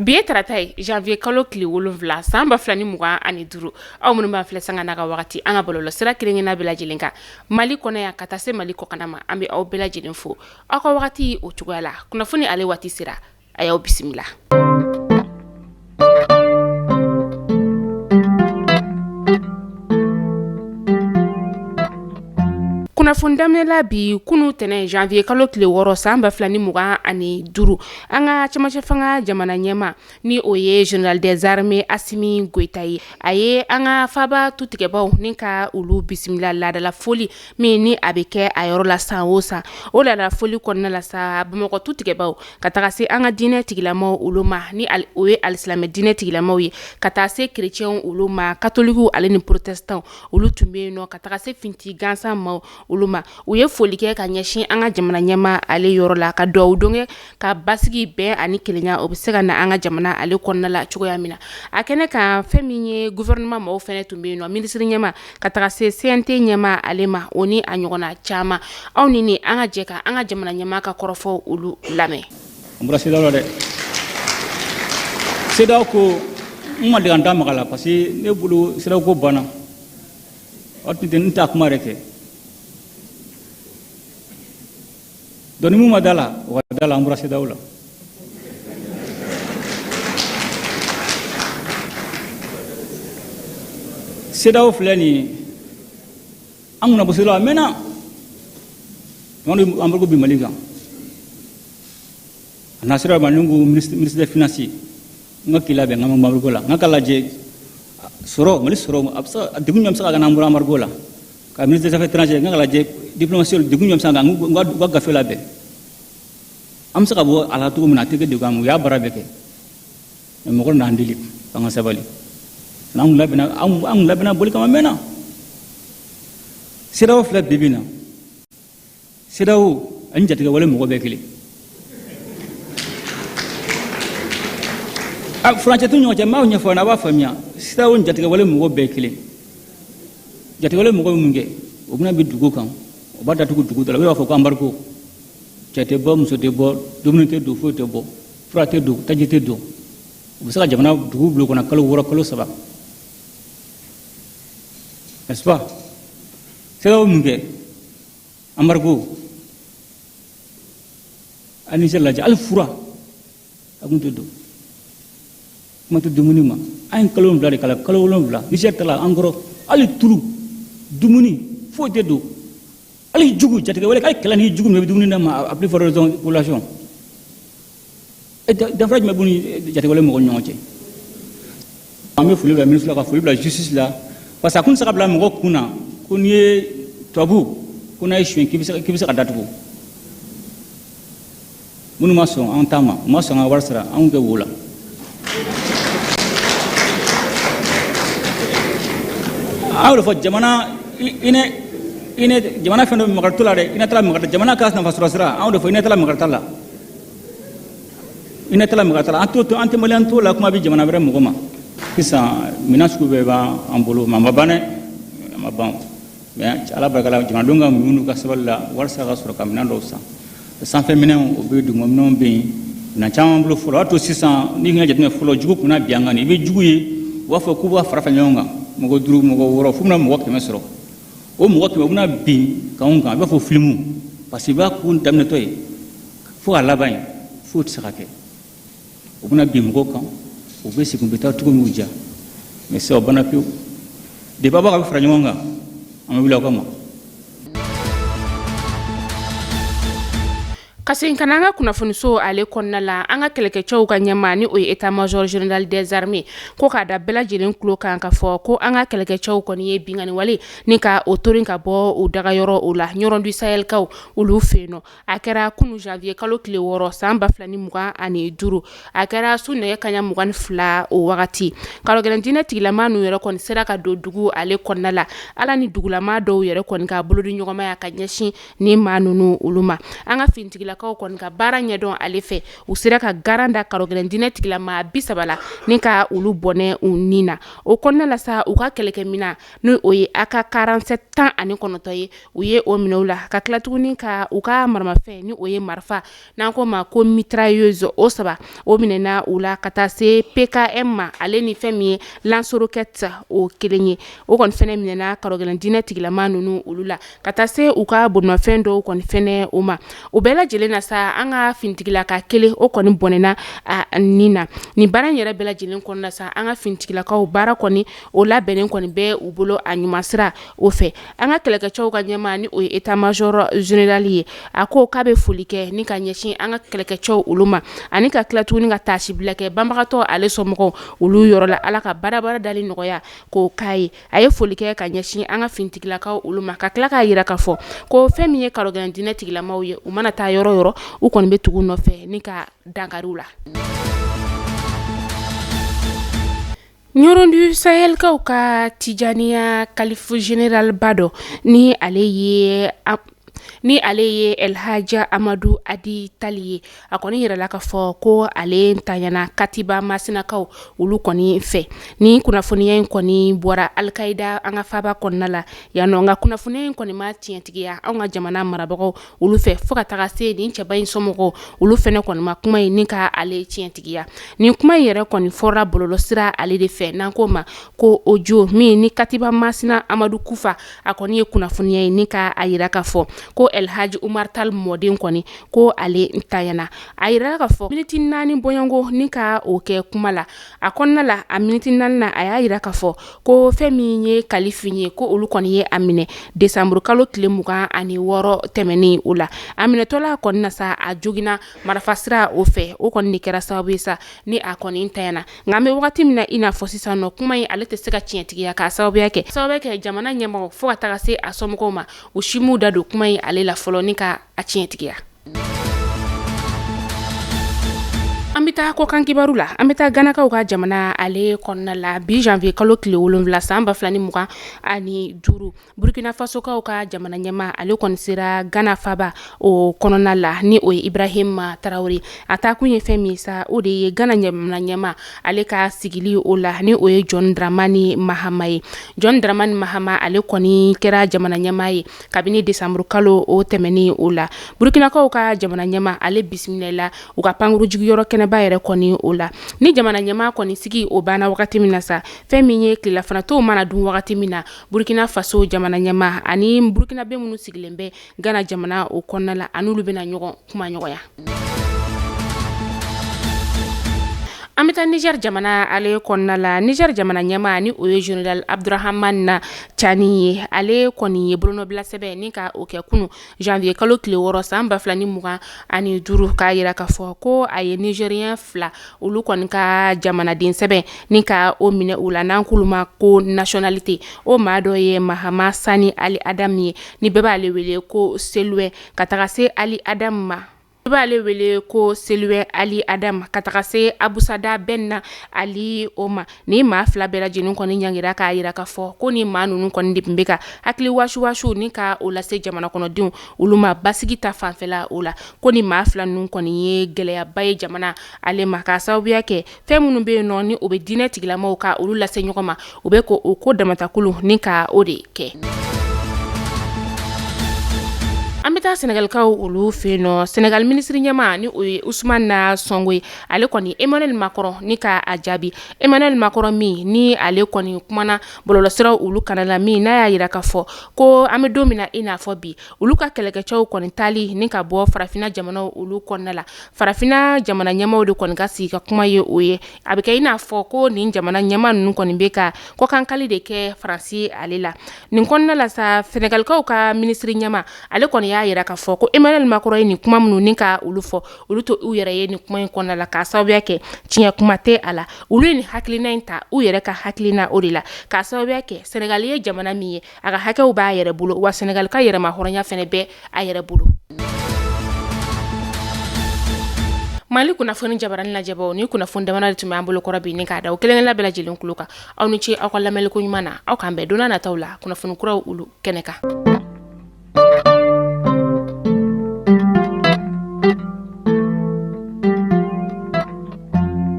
Bi ye tarata ye, janvier kalo tile 7, san 2025. Aw minnu b'an filɛ sanga n'a ka wagati, an ka bɔlɔlɔ sira kelen-kelenna bɛɛ lajɛlen kan, Mali kɔnɔ yan ka taa se Mali kɔkanna ma, an bɛ aw bɛɛ lajɛlen fo aw ka wagati o cogoya la. Kunnafoni ale waati sera, a y'aw bisimila. Kunnafoni daminɛ la bi, kunu tɛnɛn janvier kalo tile 6, san 2025, an ka cɛmancɛ fanga jamana ɲɛmaa, ni o ye général des armées Asimi Goyita ye, a ye an ka faaba tutigɛbaw ni ka olu bisimila laadala foli min ni a bɛ kɛ a yɔrɔ la san o san. O laadala foli kɔnɔna la sa, Bamakɔ tutigɛbaw ka taga se an ka diinɛ tigilamaw olu ma, ni o ye alisilamɛ diinɛ tigilamaw ye, ka taa se kerecɛnw olu ma, katolikiw ale ni protestantw olu tun bɛ yen nɔ, ka taga se finiti gansan maaw olu ma. U ye foli kɛ ka ɲɛsin an ka jamana ɲɛmaa ale yɔrɔ la, ka dugawu don kɛ ka basigi, bɛn ani kelenya o bɛ se ka na an ka jamana ale kɔnɔna la cogoya min na. A kɛnɛ kan, fɛn min ye gouvernement maaw fana tun bɛ yen nɔ, minisiri ɲɛmaa ka taga se CNT ɲɛmaa ale ma, o ni a ɲɔgɔnna caman. Aw ni an ka jɛ ka an ka jamana ɲɛmaa ka kɔrɔfɔw olu lamɛn. N bɔra CEDEAO la dɛ. CEDEAO ko n ma deli ka n da maga la, parce que ne bolo CEDEAO ko banna. O tun tɛ n t'a kuma yɛrɛ kɛ. Donc ni mun ma da la, o ka da la, an bɔra CEDEAO la. CEDEAO filɛ nin ye, an kunna bɔ CEDEAO a mɛnna. Embargo bi Mali kan. A na sera ma, ni ko ministre des finances, n ka k'i labɛn, n ka embargo la, n ka lajɛ sɔrɔ Mali sɔrɔ a bɛ se ka degun jumɛn bɛ se ka kɛ n'an bɔra embargo la. Ka ministre des affaires étrangères, n ka lajɛ diplomatie degun jumɛn bɛ se ka kɛ, n ka gafe labɛn, an bɛ se ka bɔ a la cogo min na, a tɛ kɛ degun ye. U y'a baara bɛɛ kɛ, mais mɔgɔ n'an deli k'an ka sabali. An kun labɛnna, an kun labɛnna boli kama mɛnna. CEDEAO filɛ bi bi in na, CEDEAO ani jatigɛwale mɔgɔ bɛɛ kelen. A furancɛ t'u ɲɔgɔn cɛ, n b'aw ɲɛfɔ a b'a faamuya. CEDEAO ni jatigɛwale mɔgɔ bɛɛ kelen. Jatigɛwale mɔgɔ bɛ mun kɛ? O bɛna bi dugu kan, o b'a datugu dugu dɔ la, u b'a fɔ ko embargo, cɛ tɛ bɔ, muso tɛ bɔ, dumuni tɛ don, foyi tɛ bɔ, fura tɛ don, taji tɛ don. U bɛ se ka jamana dugu bila kɔnɔ kalo 6, kalo 3, n'est-ce pas? CEDEAO mun kɛ? Embargo a Niger lajɛ, hali fura a kun tɛ don, kuma tɛ dumuni ma. An ye kalo 7 de k'a la, kalo 7 Niger ta la an kɔrɔ, hali tulu, dumuni foyi tɛ don, hali jugu jatigɛwale, hali kɛlɛ ni jugu min bɛ dumuni d'a ma, à plus forte raison population. Danfara jumɛn b'u ni jatigɛwale mɔgɔw ni ɲɔgɔn cɛ? An bɛ foli bila ministre la, ka foli bila justice la, parce que a kun tɛ se ka bila mɔgɔ kun na ko n'i ye tubabu ko n'a ye suɲɛ k'i bɛ se ka datugu. Minnu ma sɔn an ta ma, u ma sɔn an ka wari sara, an k'u kɛ wo la. An y'o de fɔ, jamana hinɛ hinɛ jamana fɛn dɔ makari t'o la dɛ, hinɛ t'a la makari jamana ka nafa sɔrɔ sira. An y'o de fɔ, hinɛ t'a la makari t'a la, hinɛ t'a la makari t'a la. An t'o an tɛ maliyɛn t'o la, kuma bɛ jamana wɛrɛ mɔgɔ ma. Sisan minɛn sugu bɛɛ b'an bolo, mais a ma ban dɛ, a ma ban. Mais Ala barika la, jamanadenw ka muɲu n'u ka sabali la, wari sera ka sɔrɔ ka minɛn dɔw san. Sanfɛ minɛnw o bɛ yen, duguma minɛnw bɛ yen, minɛn caman bolo fɔlɔ. O y'a to sisan n'i ka jateminɛ fɔlɔ, jugu kun na bi an kan, i bɛ jugu ye, u b'a fɔ k'u b'a fara fara ɲɔgɔn kan, mɔgɔ 5, mɔgɔ 6, f'u bɛna mɔgɔ 100 sɔrɔ. O mɔgɔ 100, u bɛna bin k'anw kan, a b'a fɔ filimu, parce que i b'a ko daminɛtɔ ye fo k'a laban ye, foyi tɛ se ka kɛ. U bɛna bin mɔgɔw kan, u bɛ segin, u bɛ taa cogo min y'u diya. Mais sisan o banna pewu. Depuis aw b'a ka fara ɲɔgɔn kan, an bɛ wuli aw kama. Ka segin ka na an ka kunnafoniso ale kɔnɔna la, an ka kɛlɛkɛcɛw ka ɲɛmaa, ni o ye état major général des armées, ko k'a da bɛɛ lajɛlen tulo kan k'a fɔ ko an ka kɛlɛkɛcɛw kɔni ye binkanni wale ni ka o torin ka bɔ u dagayɔrɔ o la Ɲɔrɔn du Sahelkaw olu fɛ yen nɔ. A kɛra kunun janvier kalo tile 6, san 2025. A kɛra su nɛgɛ kaɲa 22 o wagati. Karɔgɛlɛn diinɛ tigilama ninnu yɛrɛ kɔni sera ka don dugu ale kɔnɔna la, ala ni dugulama dɔw yɛrɛ kɔni ka bolodi ɲɔgɔnmaya ka ɲɛsin ni maa ninnu olu ma. An ka finitigila finitigilakaw kɔni ka baara ɲɛdɔn ale fɛ, u sera ka garan da karɔgɛlɛn diinɛ tigilama 30 la ni ka olu bɔnɛ u ni na. O kɔnɔna la sa, u ka kɛlɛkɛminɛn ni o ye AK 47 19 ye, u ye o minɛ u la, ka tila tuguni ka u ka maramafɛn ni o ye marifa n'an ko ma ko mitrailleuse, o 3 o minɛna u la, ka taa se PKM ma, ale ni fɛn min ye lance-roquette o 1 ye, o kɔni fɛnɛ minɛna karɔgɛlɛn diinɛ tigilama ninnu olu la, ka taa se u ka bolimafɛn dɔw kɔni fɛnɛ o ma. O bɛɛ lajɛlen na sa, an ka finitigilaka 1 o kɔni bɔnɛna a ni na. Nin baara in yɛrɛ bɛɛ lajɛlen kɔnɔna sa, an ka finitigilakaw baara kɔni o labɛnnen kɔni bɛ u bolo a ɲuman sira o fɛ. An ka kɛlɛkɛcɛw ka ɲɛmaa ni o ye état major général ye, a ko k'a bɛ foli kɛ ni ka ɲɛsin an ka kɛlɛkɛcɛw olu ma, ani ka tila tuguni ka taasibila kɛ banbagatɔ ale somɔgɔw olu yɔrɔ la. Ala ka baarabara dali nɔgɔya k'o k'a ye. A ye foli kɛ ka ɲɛsin an ka finitigilakaw olu ma, ka tila k'a jira k'a fɔ ko fɛn min ye karɔgɛlɛn diinɛ tigilamaw ye, u mana taa yɔrɔ yɔrɔ, u kɔni bɛ tugu nɔfɛ ni ka dankari u la. Ɲɔrɔn du Sahelkaw ka Tijaniya kalifu général ba dɔ ni ale ye Elhaji Amadu Adi Tali ye, a kɔni yirala k'a fɔ ko ale ntanyana Katiba Masinakaw olu kɔni fɛ. Ni kunnafoniya in kɔni bɔra Alikayida an ka faaba kɔnɔna la yan nɔ, nka kunnafoniya in kɔni ma tiɲɛtigiya anw ka jamana marabagaw olu fɛ, fo ka taga se nin cɛba in somɔgɔw olu fɛnɛ kɔni ma kuma in ni ka ale tiɲɛtigiya. Nin kuma in yɛrɛ kɔni fɔra bɔlɔlɔsira ale de fɛ, n'an k'o ma ko audio min ni Katiba Masina Amadu Kufa, a kɔni ye kunnafoniya ye ni ka a yira k'a fɔ ko Elhaji Umar Tal mɔden kɔni ko ale ntanyana. A yirala k'a fɔ miniti 4 bɔɲɔgɔnko ni ka o kɛ kuma la a kɔnɔna la, a miniti 4 na, a y'a yira k'a fɔ ko fɛn min ye kalifu ye, ko olu kɔni ye a minɛ desanburu kalo tile 26 tɛmɛnen o la. A minɛtɔla kɔni na sa, a joginna marifasira o fɛ, o kɔni de kɛra sababu ye sa ni a kɔni ntanyana. Nka an bɛ wagati min na i n'a fɔ sisan nɔ, kuma in ale tɛ se ka tiɲɛtigiya k'a sababuya kɛ jamana ɲɛmɔgɔ fo ka taga se a somɔgɔw ma, u si m'u da don kuma in ale la fɔlɔ ni ka a tiɲɛtigiya. An bɛ taa kɔkan kibaru la. An bɛ taa Ganakaw ka jamana ale kɔnɔna la bi janvier kalo tile 7 san 2025, Burkina Fasokaw ka jamana ɲɛmaa ale kɔni sera Gana faaba o kɔnɔna la, ni o ye Ibrahim Traoré. A taakun ye fɛn min sa, o de ye Gana jamana ɲɛmaa ale ka sigili o la, ni o ye John Dramani Mahama ye. John Dramani Mahama ale kɔni kɛra jamana ɲɛmaa ye kabini desanburu kalo o tɛmɛnen o la. Burkinakaw ka jamana ɲɛmaa ale bisimilala u ka pankuru jigiyɔrɔ kɛnɛba yɛrɛ kɔni o la. Ni jamana ɲɛmaa kɔni sigi o banna wagati min na sa, fɛn min ye tilelafanatow mana dun wagati min na, Burkina Faso jamana ɲɛmaa ani Burkinabé minnu sigilen bɛ Gana jamana o kɔnɔna la, a n'olu bɛna ɲɔgɔn kuma ɲɔgɔnya. An bɛ taa Niger jamana ale kɔnɔna la. Niger jamana ɲɛmaa ni o ye général Abdourahamane Tiani ye, ale kɔni ye bolonɔbila sɛbɛn ni ka o kɛ kunun janvier kalo tile 6 san 2025, k'a yira k'a fɔ ko a ye Nigérien 2 olu kɔni ka jamanaden sɛbɛn ni ka o minɛ u la, n'an k'olu ma ko nationalité. O maa dɔ ye Mahama Sani Ali Adam ye, ni bɛɛ b'ale wele ko Seluwɛ, ka taga se Ali Adam ma. I b'ale wele ko Seluwɛ Ali Adam, ka taga se Abusada Ben Ali o ma. Ni maa 2 bɛɛ lajɛlen kɔni ɲangira k'a yira k'a fɔ ko ni maa ninnu kɔni de tun bɛ ka hakili wasuwasu ni ka o lase jamana kɔnɔdenw olu ma basigi ta fanfɛla o la, ko ni maa 2 ninnu kɔni ye gɛlɛyaba ye jamana ale ma, k'a sababuya kɛ fɛn minnu bɛ yen nɔ ni o bɛ diinɛ tigilamaw ka olu lase ɲɔgɔn ma, u bɛ ko o ko damatakulu ni ka o de kɛ. An bɛ taa Sɛnɛgalikaw olu fɛ yen nɔ. Sɛnɛgali minisiri ɲɛmaa ni o ye Ousmane Sonko ye, ale kɔni Emmanuel Macron ni ka a jaabi. Emmanuel Macron min ni ale kɔni kumana bɔlɔlɔsiraw olu kana la, min n'a y'a yira k'a fɔ ko an bɛ don min na i n'a fɔ bi, olu ka kɛlɛkɛcɛw kɔni taali ni ka bɔ farafinna jamanaw olu kɔnɔna la, farafinna jamana ɲɛmaaw de kɔni ka sigi ka kuma ye o ye. A bɛ kɛ i n'a fɔ ko nin jamana ɲɛmaa ninnu kɔni bɛ ka kɔkankali de kɛ Faransi ale la. Nin kɔnɔna la sa, Sɛnɛgalikaw ka minisiri ɲɛmaa ale kɔni y'a yira k'a fɔ ko Emmanuel Macron ye nin kuma minnu ni ka olu fɔ, olu tɛ u yɛrɛ ye nin kuma in kɔnɔna la, k'a sababuya kɛ tiɲɛ kuma tɛ a la. Olu ye nin hakilina in ta u yɛrɛ ka hakilina o de la, k'a sababuya kɛ Sɛnɛgali ye jamana min ye, a ka hakɛw b'a yɛrɛ bolo, wa Sɛnɛgali ka yɛrɛmahɔrɔnya fɛnɛ bɛ a yɛrɛ bolo. Mali kunnafoni jabarani lajɛbaw, ni kunnafoni dama de tun bɛ an bolo kɔrɔ bi ni k'a da o kelen-kelenna bɛɛ lajɛlen tulo kan. Aw ni ce aw ka lamɛnliko ɲuman na. Aw k'an bɛn don nataw la kunnafoni kuraw olu kɛnɛ kan.